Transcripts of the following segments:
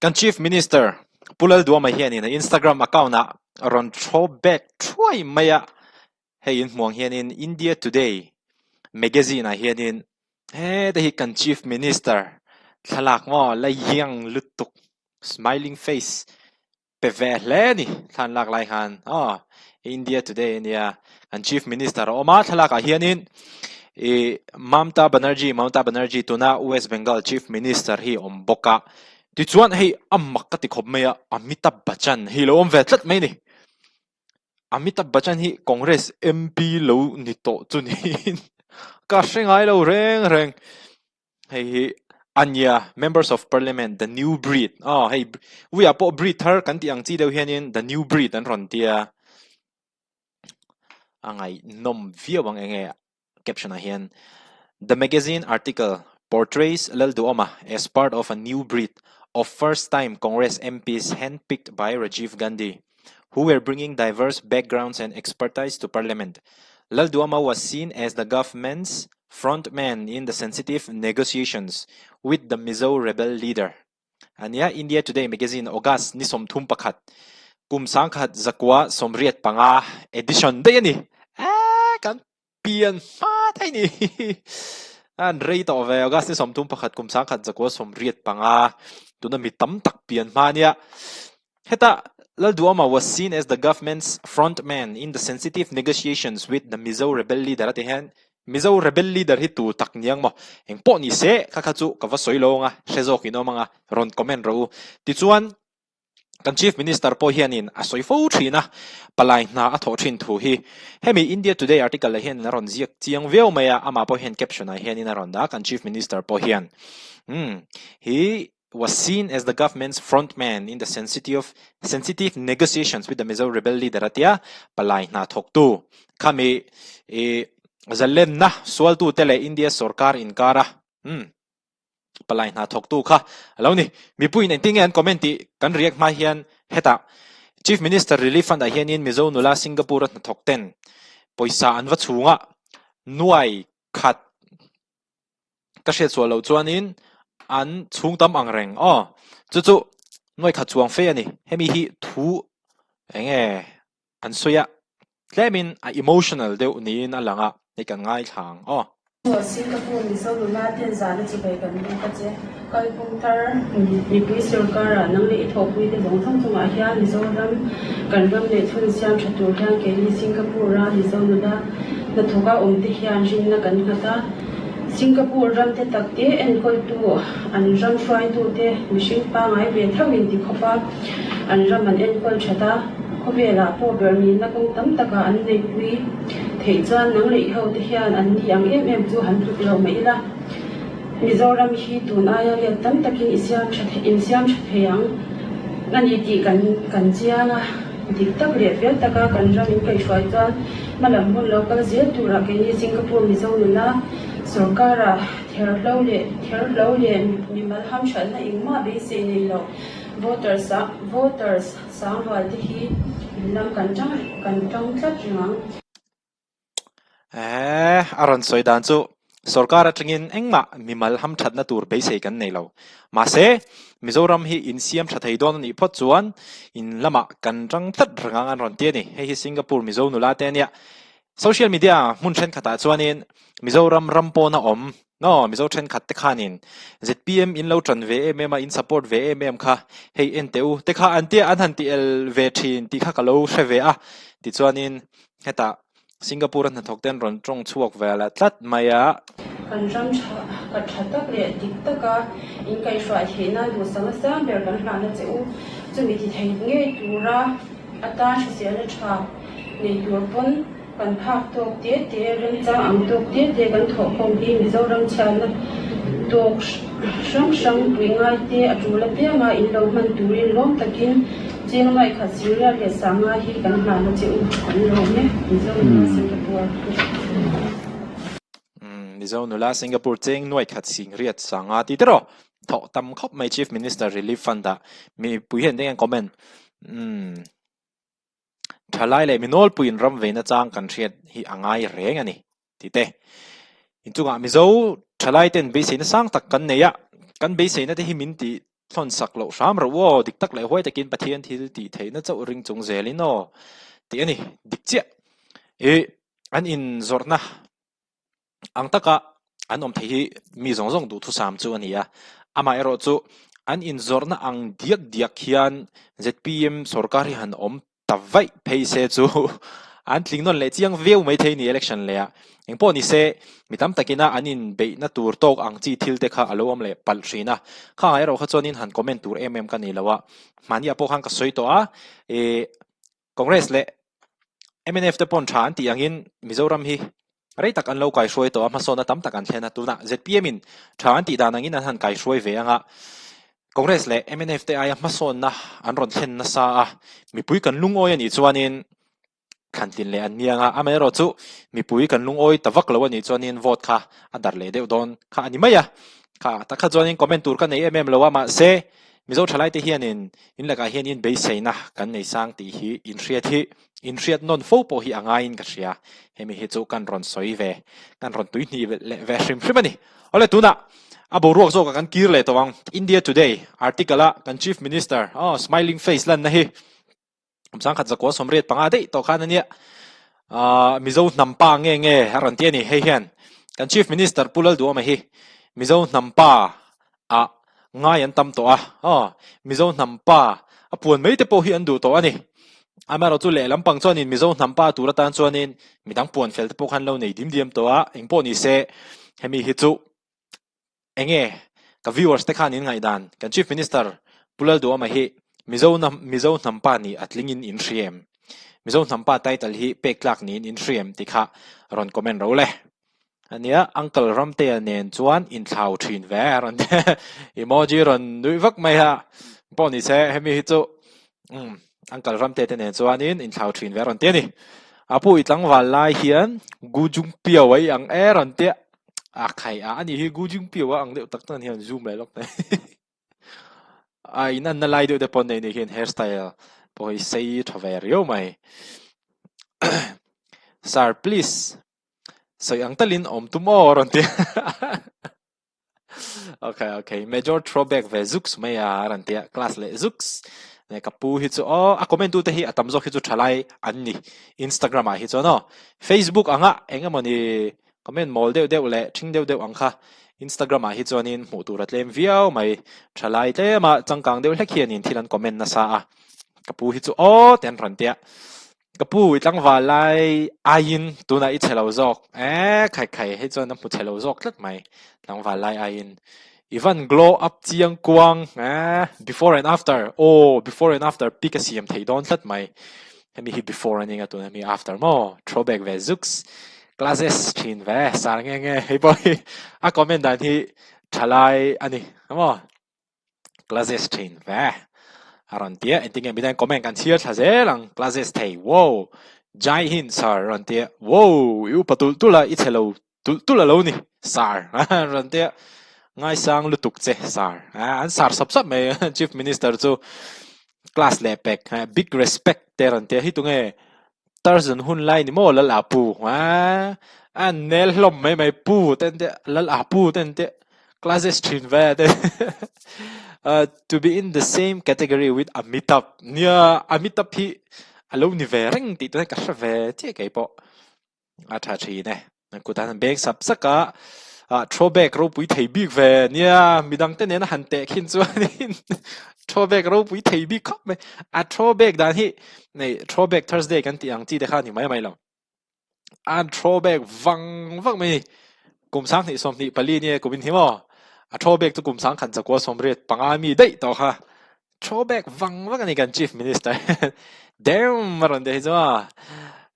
Kan Chief Minister Pu Lalduama hianin a Instagram account-ah a rawn throw back thuai mai a, hei inhmuang hianin India Today magazine-ah hianin heta hi kan Chief Minister thlalak maw la young lutuk smiling face pe ve hle a ni thlan lak lai khan aw India Today a nia kan Chief Minister a awm a thlalak ah hianin ih Mamta Banerjee Mamta Banerjee tuna West Bengal Chief Minister hi a awm bawk a tichuan hei a mak ka ti khawp mai a Amitabh Bachchan hi lo awm ve tlat mai a ni Amitabh Bachchan hi Congress MP lo ni tawh chu niin ka hre ngai lo reng reng. Hei hi Anya, Members of Parliament, the new breed. Aw, hei uiah pawh breed thar kan tih ang chi deuh hianin the new breed an rawn tia. A ngaihnawm viau ang enge caption ah hian The magazine article portrays Lalduhoma as part of a new breed of first time Congress MPs handpicked by Rajiv Gandhi who were bringing diverse backgrounds and expertise to parliament. Lalduhoma was seen as the government's front man in the sensitive negotiations with the Mizo rebel leader. Ania India Today magazine August ni 31 kum 1985 edition daih a ni. Eee kan pian hma thei ni. An rei tawh ve August ni 31 kum 1985 tuna mi tam tak pian hma ania. Heta Lalduhoma was seen as the government's front man in the sensitive negotiations with the Mizo rebel leader a ti hian Mizo rebel leader hi tu tak niang maw? Eng pawh ni se kha kha chu ka va sawi lo anga hre zawk in awm anga rawn comment rawh u. Tichuan kan Chief Minister pawh hianin a sawi fo thin a, palai hna a thawh thin thu hi. Hemi India Today article ah hian a rawn ziak chiang viau mai a, amah pawh hian caption ah hianin a rawn dah a kan Chief Minister pawh hian. Umm hi was seen as the government's front man in the sensitive sensitive negotiations with the Mizo rebel leader a tia, palai hna thawktu khami i zalenna sualtute leh India sorkar inkara umm palai hna thawktu kha a lo ni. Mipuiin engtin nge an comment tih kan react hma hian hetah Chief Minister Relief Fund ah hianin Mizo nula Singapore a hnathawk ten pawisa an va chhunga nuai khat Ka hriat sual loh chuanin an chhung tam ang reng aw. Chu chu nuai khat chuang fe a ni. Hemi hi thu eng nge an sawi a, tlemin a emotional deuh niin a lang a, hei kan ngaithla ang aw. Singapore Mizo nula ten zana chibai kan buk a che. Kalpung thar mipui sorkar ah nang leh i thawhpui te zawng zawng chungah hian Mizoram kan ram leh chhun siam tha tur hian keini Singapore a Mizo nula hnathawk a awm te hian rinna kan nghat a. Singapore ram te tak te enkawltu an ram hruaitu te mihring pangai ve theuh in ti khawp a an ram an enkawl that a. Khawvel ah pawh ber nihna kawng tam tak ah an neihpui theih chuan nang leh i ho te hian an ni ang em em chu han tluk lo mai ila. Mizoram hi tun aia let tam takin i siam tha thei in siam tha thei ang a ni tih kan kan chiang a, dik tak leh fel taka kan ram in kaihhruai chuan hmalam hun lo kal zel turah keini Singapore Mizo nula sorkara therhlo leh therhlo leh mimal hamhranna engmah beisei nei lo voters ah voters sangrual te hi in lam kan tang kan tang tlat reng ang. Eeh, a rawn sawi dan chu sorkar atangin engmah mimal hamthatna tur beisei kan nei lo. Mahse, Mizoram hi insiam tha thei dawn a nih phawt chuan in lamah kan rang tlat reng ang an rawn ti a ni. Hei hi Singapore Mizo nula te a nia. Social media hmun thenkhatah chuanin Mizoram ram pawna awm No, Mizo thenkhat te khanin zpm in lo tan ve em em a, in support ve em em kha hei en teh u te kha an tia an han ti el ve thin tih kha ka lo hre ve a. Tichuanin hetah Singapore a hnathawk te an rawn tawng chhuak ve la tlat mai a. Kan ram tha ka tha tak leh dik taka in kaihhruai theihna duhsakna sang ber kan hlahna che u. Chumi ti thei ngei tura atan hriselna tha nei tur pawn Kan phak tawk te te, remchang ang tawk te te kan thawhkhawm hi Mizoram chhiatna tawk hrang hrang pui ngai te a tul apianga in lo hman turin lawm takin cheng ngaihkhat Syria leh Sanga hi kan hlahna che u kan lawm e, Mizo nula Singapore. Mizo nula Singapore cheng nuaikhat Singriat Sanga ti tiraw thawh tam khawp mai Chief Minister Relief Fund ah mipui hian eng nge comment umm. Thalai leh mi nawlpuiin ram veina chang kan hriat hi a ngai reng a ni, ti te. Inchungah Mizo thalai ten beiseina sang tak kan nei a, kan beiseina te hi min ti thlawn sak loh hram rawh u aw, dik tak leh huai takin Pathian thil tih theihna chauh ring chung zelin aw tih a ni. Dik chiah. Ih an inzawrhna ang taka an awm thei hi mi zawng zawng duhthusam chu a ni a. Amaherawh chu an inzawrhna ang diak diak hian zpm sorkar hi han awm ta vaih phei se chu an tling nawn leh chiang viau mai thei ni election leh ah. Engpawh ni se mi tam takina an inbeihna tur tawk ang chi thil te kha a lo awm leh palh thin a. Khangah erawh kha chuanin han comment tur em em ka nei lo a. Mahni ah pawh khan ka sawi tawh a, ih Congress leh mnf te pawn tha an tih angin Mizoram hi rei tak an lo kaihruai tawh a, hmasawnna tam tak an thlen a. Tunah zpm in tha an tih dan angin an han kaihruai ve ang a, Congress leh mnf te aia hmasawnna an rawn thlen nasa a, mipui kan lungawi a nih chuanin thlantlin leh an ni ang a, amaherawhchu mipui kan lungawi ta vak lo a nih chuanin vote kha a darh leh deuh dawn kha a ni mai a. Kha tak kha chuanin comment tur ka nei em em lo a, mahse Mizo thalaite hianin in lakah hianin beiseina kan nei sang tih hi inhriat hi inhriat nawn fo pawh hi a ngaiin ka hria. Hemi hi chu kan rawn sawi ve, kan rawn tuihnih leh ve hrim hrim a ni. Awle tunah a boruak zawkah kan kir leh tawh ang. India Today article-a kan Chief Minister, aw smiling face lanna hi Kum sangkhat zakua sawmriat panga daih tawh khan a nia. Ahh Mizo hnam pa nge nge a rawn ti a ni. Hei hian kan Chief Minister Pu Lalduhawma hi Mizo hnam pa ah ngai an tam tawh a. Aw Mizo hnam pa a puan mai te pawh hi an duh tawh a ni. Amaherawh chu lehlam pang chuanin Mizo hnam pa tur atan chuanin midang puan fel te pawh khan lo nei dim diam tawh a. Engpawh ni se hemi hi chu Enge ka viewers te khan in ngaihdan kan Chief Minister Pu Lalduhawma hi Mizo Mizo hnampa nih a tling in in hria em? Mizo hnampa title hi pek tlak niin in hria em tih kha rawn comment ro le. Ania Uncle Ramtea nen chuan in thlau thin ve a rawn ti emoji rawn nuih vak mai a pawh ni se hemi hi chu umm Uncle Ramtea te nen chuanin in thlau thin ve a rawn ti a ni. A pu i tlangval lai hian Gu Jungpio a i ang e rawn tia. A khai a ani hi Gu Jingpio a ang deuh tak tak hian zoom leh lawk mai. A in an na lai deuh te pawn nei ni hian hairstyle pawh hi sei tha ve riau mai. Sir please sawi ang talin awm tum aw rawn ti. Okay okay major throwback ve zuks mai a rawn ti a class leh zuks. Ne ka pu hi chu aw a comment tu te hi a tam zawk hi chu thalai an ni Instagram ah hi chuan aw Facebook anga engemawni Comment mawl deuh deuh leh ṭhing deuh deuh ang kha Instagram ah hi chuanin hmuh tur a tlem viau mai. Ṭhalai tlema changkang deuh hlek hianin thil an comment nasa a. Ka pu hi chu aw te an rawn tia. Ka pu i tlangval lai aiin tunah i chhe lo zawk. Eeh khai khai hei chuan a hmu chhe lo zawk tlat mai tlangval lai aiin. I van glow up chiang kuang eeh before and after aw before and after pic a siam thei dawn tlat mai. Hemi hi before a nia tuna hemi after maw throwback ve zuks classes thin ve sar nge nge hei pawh hi a comment dan hi thalai a ni maw classes thin ve a rawn tia engtin nge midang comment kan chhiar thla zel ang classes thei wow Jai Hind sir a rawn tia wow i upa tulh tulh a i chhe lo tulh tulh a lo ni sir a rawn tia ngaisang lutuk che sir an sar sap sap mai chief minister chu class leh pek big respect te rawn tia hi tunge Tarzan hun lai ni maw lal ah pu a nel hlawm mai mai pu te an tia lal ah pu te an tia classes thin ve te to be in the same category with Amitabh nia Amitabh hi a lo ni ve reng tih te ka hre ve chiah keipawh. A tha thin e. An kutah an beng sap sak a, ah throwback ropui thei bik ve nia midang te nena han teh khin chuanin throwback ropui thei bik khawp mai. A throwback dan hi nei throwback Thursday kan tih ang chi te kha a ni mai mai lo. An throwback vang vang mai ni. Kum 20 24 nia kum in hi maw? A throwback chu kum 10 zakua 85 mi daih tawh kha. Throwback vang vang a ni kan Chief Minister. Damn a rawn ti hei chuan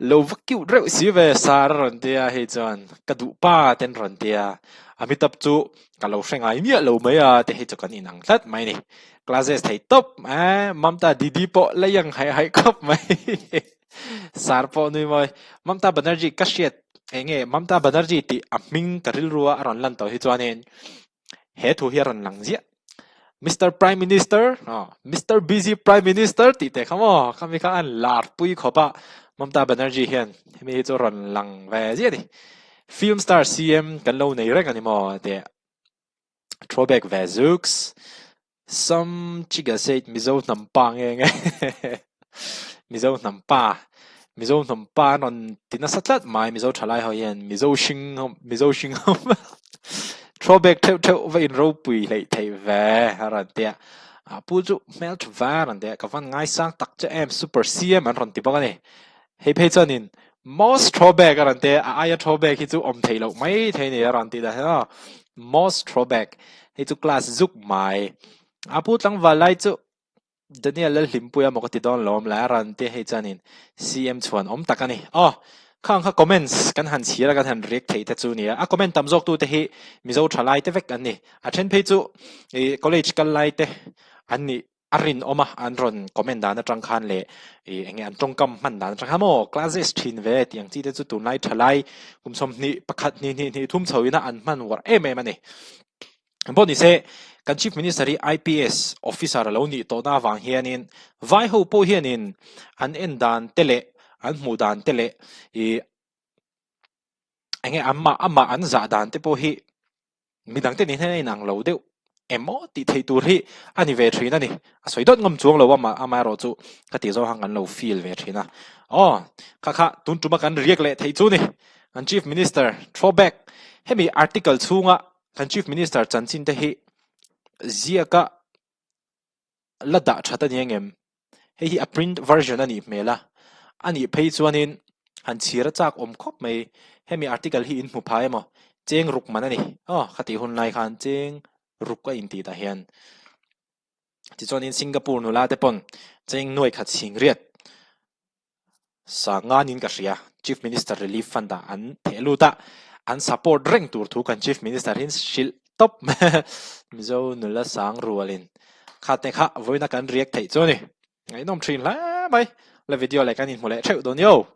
lo va cute reuh si ve sar a rawn ti a hei chuan ka duh pa ten rawn ti a. Amitabh chu ka lo hre ngai miah lo mai a te hei chu kan inang tlat mai ni. Classes thei tawp eh Mamta Didi pawh la iang haih haih khawp mai. Sar pawh nui mawi. Mamta Banerjee ka hriat eng nge Mamta Banerjee tih a hming ka rilru a a rawn lan tawh hi chuanin He thu hi a rawn lang ziah. Mister Prime Minister, oh, Mister Busy Prime Minister tih te kha maw, khami kha an lar pui khawp a, Mamta Banerjee hian hemi hi chu rawn lang ve ziah a ni. Film star CM kan lo nei reng a ni maw tih throwback ve zuks. Some chiga said Mizo hnam pa nge nge Mizo hnam pa Mizo hnam pa an rawn ti nasa tlat mai Mizo thalai ho hian Mizo hring ho Mizo hring ho throwback theuh theuh va in ropui hleih theih ve a rawn ti a a pu chu hmel tha va a rawn ti a ka van ngaisang tak che em super CM an rawn ti bawk a ni hei phei chuanin most throwback a rawn ti a a aia throwback hi chu awm theih loh mai thei a ni a rawn ti dah hian aw most throwback hei chu class zuk mai a pu tlangval lai chu Daniel Lalhlimpuia maw ka ti dawn lawm lai a rawn ti hei chuanin CM chhuan awm tak a ni. Aw, khang kha comments kan han chhir a kan han react theih te chu nia. A comment tam zawk tute hi Mizo thalai te vek an ni. A then phei chu ih college kal lai te an nih a rinawm a, an rawn comment dan atang khan leh ih eng nge an tawngkam hman dan atang khan maw classes thin ve tih ang chi te chu tunlai thalai kum 20 pakhat hnih hnih hnih thum chho ina an hman uar em em a ni. Pawh ni se, kan Chief Minister hi IPS officer a lo nih tawhna avang hianin vai ho pawh hianin an en dan te leh an hmuh dan te leh ih eng nge amah amah an zah dan te pawh hi midang te nen hian a inang lo deuh emaw tih theih tur hi a ni ve thin a ni. A sawi dawt ngawm chuang lo a amaherawh chu ka tih zawng khan kan lo feel ve thin a. Aw, kha kha tun tuma kan react leh theih chu ni. Kan Chief Minister throwback hemi article chhunga Kan Chief Minister chanchin te hi ziaka la dah that a ni angem? Hei hi a print version a nih hmel a, a nih phei chuanin han chhir a chak awm khawp mai. Hemi article hi in hmu phai emaw? Cheng ruk man a ni. Aw, khatih hun lai khan cheng ruk a intih tah hian. Tichuanin Singapore nula te pawn cheng nuai khat chhing riat Sanganin ka hria, Chief Minister Relief Fund ah an theh lut a, an support reng tur thu kan Chief Minister hi hrilh tawp Mizo nula sang rualin kha te kha vawiina kan react theih chu a ni. Ngaihnawm thin hle mai. La video leh kan inhmu leh theuh dawn yo.